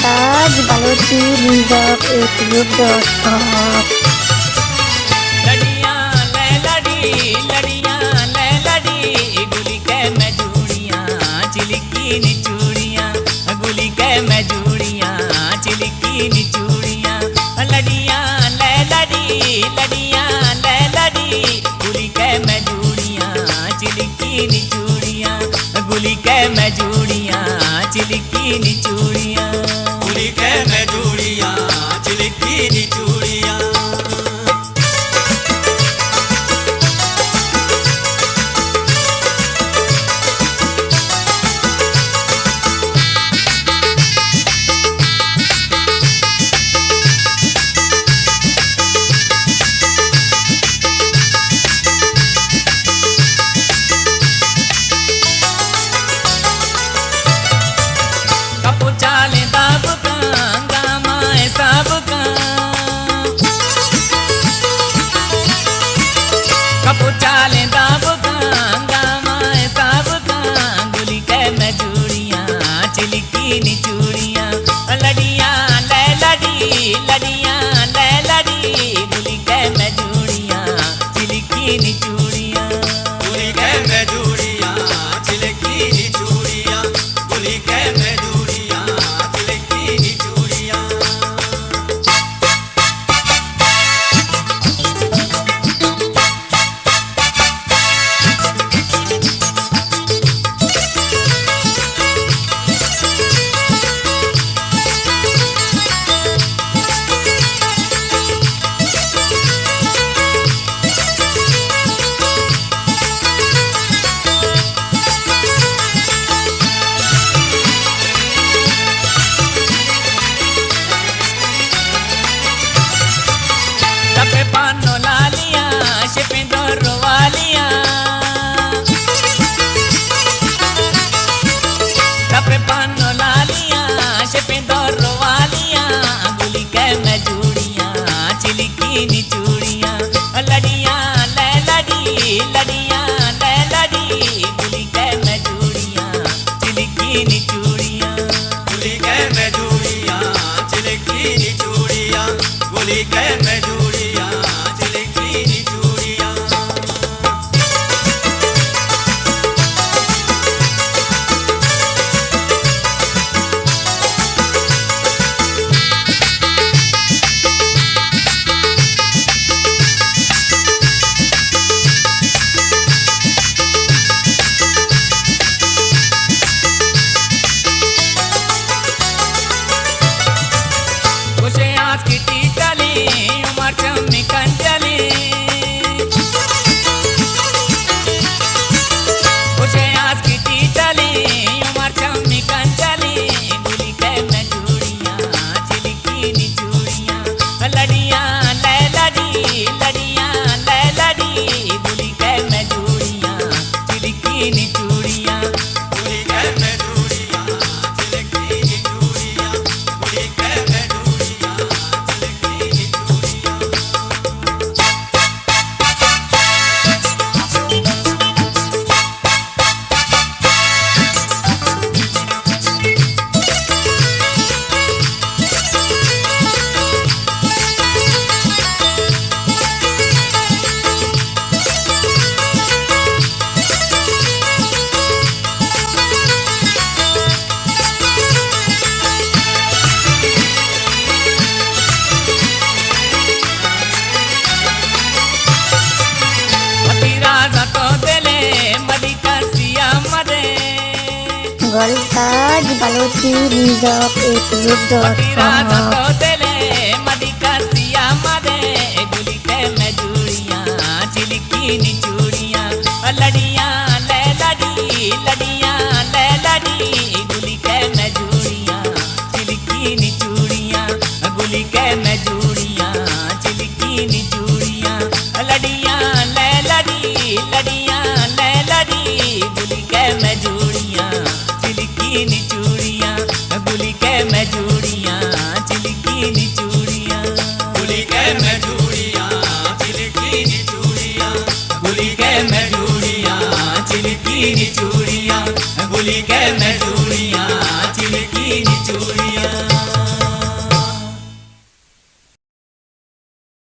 آج Balochi news of ایک YouTube dot com. لڑیاں لے لڑی، لڑیاں لے لڑی، گلی کے میں جوڑیاں، چلکی نی چوڑیاں، گلی کے میں جوڑیاں، چلکی نی چوڑیاں۔ لڑیاں لے لڑی، لڑیاں لے لڑی، گلی کے میں جوڑیاں، چلکی نی چوڑیاں، گلی کے میں جوڑیاں، چلکی نی چوڑیاں۔ گلی کے میں جوڑیاں، چلکی نی چوڑیاں۔ کپو چالیں داب کاں، گاماں حساب کاں۔ کپو چالیں داب کاں، گاماں حساب کاں۔ گلی کے میں جوڑیاں، چلکی نی چوڑیاں۔ لڑیاں لے لڑی، لڑیاں لے لڑی، گلی کے میں جوڑیاں، چلکی نی چوڑیاں۔ گلی کے میں جوڑیاں، چلکی نی چوڑیاں۔ گلی کے میں جوڑیاں، چلکی نی چوڑیاں۔ دپ پانو لالیاں، شپیں دور والیاں۔ دپ پانو لالیاں، شپیں دور والیاں۔ گلی کے میں جوڑیاں، چلکی نی چوڑیاں۔ لڑیاں لے لڑی، لڑیاں لے لڑی، گلی کے میں جوڑیاں، چلکی نی چوڑیاں۔ گلی کے میں جوڑیاں، چلکی نی چوڑیاں۔ گلی کے میں جوڑیاں، چلکی نی چوڑیاں۔ گوشے آس کی ٹیٹلیں، عمر چمی کنجلیں۔ گوشے آس کی ٹیٹلیں، عمر چمی کنجلیں۔ گلی کے میں جوڑیاں، چلکی نی چوڑیاں۔ لڑیاں لے لڑی، لڑیاں لے لڑی، گلی کے میں جوڑیاں، چلکی نی چوڑیاں۔ گلی کے میں جوڑیاں، چلکی نی چوڑیاں۔ گلی کے میں جوڑیاں، چلکی نی چوڑیاں۔ وتی راز تو دلے مدی کسی آمدے۔ گل تاج بلوچی نیوز آف ایک یوٹیوب ڈاٹ کام۔ وتی راز تو دلے مدی کسی آمدے۔ گلی کے میں جوڑیاں، چلکی نی چوڑیاں۔ لڑیاں لے لڑی، لڑیاں لے لڑی، گلی کے میں جوڑیاں، چلکی نی چوڑیاں۔ گلی کے میں جوڑیاں، چلکی نی چوڑیاں۔ لڑیاں لے لڑی، لڑیاں لے لڑی، گلی کے میں جوڑیاں، چلکی نی چوڑیاں۔ گلی کے میں جوڑیاں، چلکی نی چوڑیاں۔ گلی کے میں جوڑیاں، چلکی نی چوڑیاں۔ گلی کے میں جوڑیاں، چلکی چلکی نچوڑیاں، گلی کے میں جوڑیاں، چلکی نچوڑیاں۔